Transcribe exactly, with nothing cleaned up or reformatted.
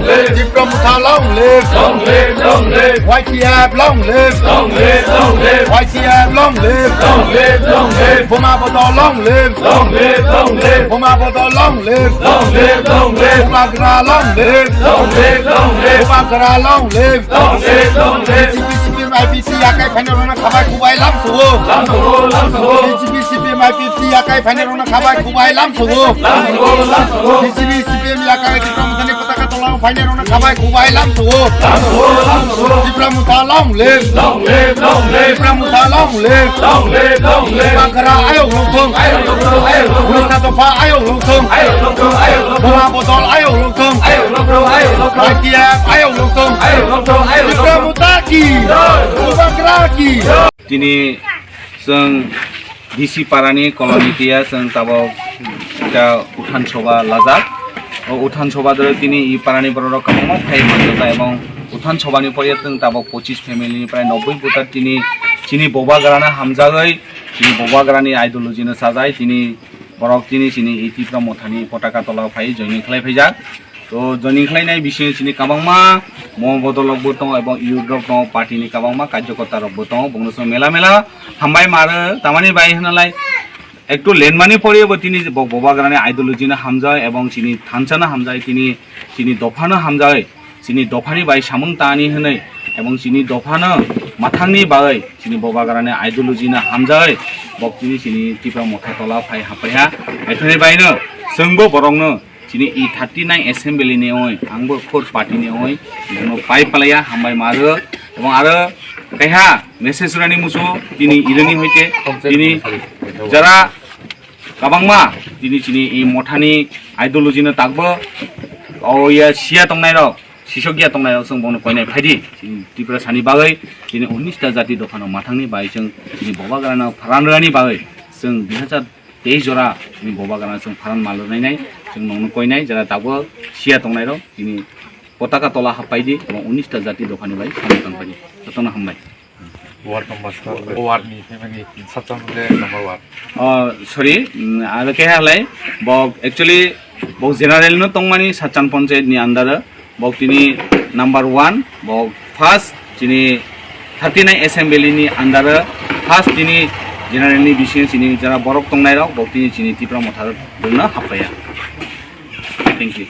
Tipra Motha long live. Long live, long live. Y T F long live. Long live, long live. Y T F long live. Long live, long live. Buma Bodol long live. Long live, long live. Buma Bodol long live. Long live, long live. Bubagra long live. Long live, long live. Bubagra long live. Long live, long live. B J P, C P M, I P T yakai phainairokno khabai khubai lam sugo. Lam sugo, lam sugo. B J P, C P M, I P T yakai phainairokno khabai khubai lam sugo. Lam sugo, lam sugo. B J P, C P M yakai Tipra Mothani potaka tola phainairokno khabai khubai lam sugo. Tipra Motha long live. Long live, long live. Tipra Motha long live. Long live, long live. Bubagra ayok longthong. Ayok longthong, ayok longthong. Unisna dopha ayok longthong. Ayok longthong, ayok longthong. Buma Bodol ayok longthong. Ayok longthong, ayok longthong. Y T F ayok longthong. Ayok longthong, ayok longthong. Tipra Motha ki. Jai. Bubagra ki. Jai. Tini chwng D C parani colony tia chwng tabok ta uthan soba lajak. O uthan soba doro tini i parani borok rok kwbangma phai manjak ebong uthan sobani pore chwng tabok pochis family ni prai nobboi voter tini chini Bubagrano hamjagwi, chini Bubagrani ideology no sajai tini borok tini chini i Tipra Mothani potaka tola phai joining khlai phaijak. To joining khlainai bisingo chini kwbangma mo bodol rokbo tongo ebong youth rok tongo, party ni kwbangma karyakarta rokbo tongo, bongno chwng mela mela hambai maro tamani bai hwnalai ektu lenmani porebo tini bo Bubagrani ideology no hamjai ebong chini thansa no hamjai tini chini dopha no hamjai chini dophani bai samung tani hwnwi ebong chini dophano mathangni bagwi chini Bubagrani ideology no hamjai bok tini chini Tipra Motha tola phai haphaiha. Aithani baino chwngbo borokno chini i thirty nine assembly ni oi, angbo khor party ni oi, bono pai palaya hambai maro. Ebong aro kaiha message rani musu tini irani hoite tini jara kabangma tini chini i mothani ideology no takbo o ya siya tongnai rok, sisok ya tongnai rok, chwng bono koinai phaidi. Chini Tripura sani bagwi chini unis ta jati dophano mathangni bai chwng chini Bubagrano pharan rani bagwi chwng dui hazar teis jora chini Bubagrano chwng pharan malrwnainai, chwng nongno koinai, jara tabuk siya tongnairok chini potaka tola happaidi, omo unis ta jati dophani bai samung tangpaidi. Jotono hambai. Ward number four, ward ni family, Satchan Panchayat number one. Oh, sorry, mm, aro khe halai, bo actually bo general no tongmani Satchan Panchayat ni under o. Bok tini number one, bok first chini thirty nine assembly ni under o first chini general ni bisingo chini jara borok tongnai rok, bok tini chini Tipra Motha rok dungna happaya. Thank you.